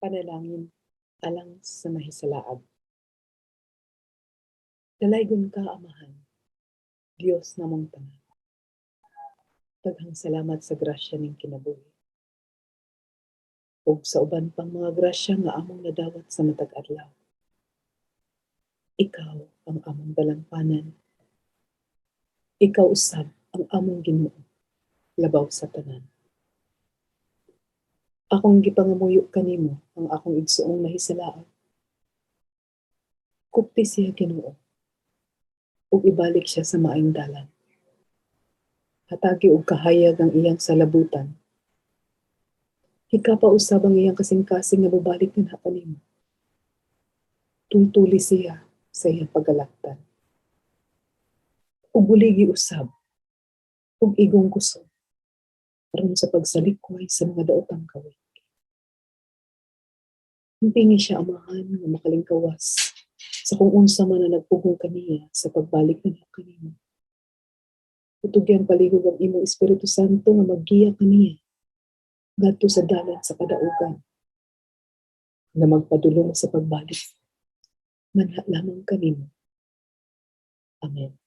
Panalangin alang sa nahisalaag. Dalaygon ka, Amahan, Dios namong tanan. Daghang salamat sa grasya ning kinabuhi ug sa uban pang mga grasya nga among nadawat sa matag adlaw. Ikaw ang among dalampanan. Ikaw usab ang among Ginoo, labaw sa tanan. Akong gipangamuyo kanimo ang akong igsuong nahisalaag. Kupti siya, Ginoo, ug ibalik siya sa maayong dalan. Hatagi og kahayag ang iyang salabutan. Hikapa usab ang iyang kasing-kasing nga mobalik nganha kanimo. Tultuli siya sa iyang paggalaktan. Ug buligi usab og igong kusog aron sa pagsalikway sa mga daotang kawik. Ampingi siya, Amahan, nga makalingkawas sa kung unsa man na nagpugong kaniya sa pagbalik nganha kanimo. Itugyan palihog ang imong Espiritu Santo nga maggiya kaniya ngadto sa dalan sa kadaugan nga magpadulong sa pagbalik nganha lamang kanimo. Amen.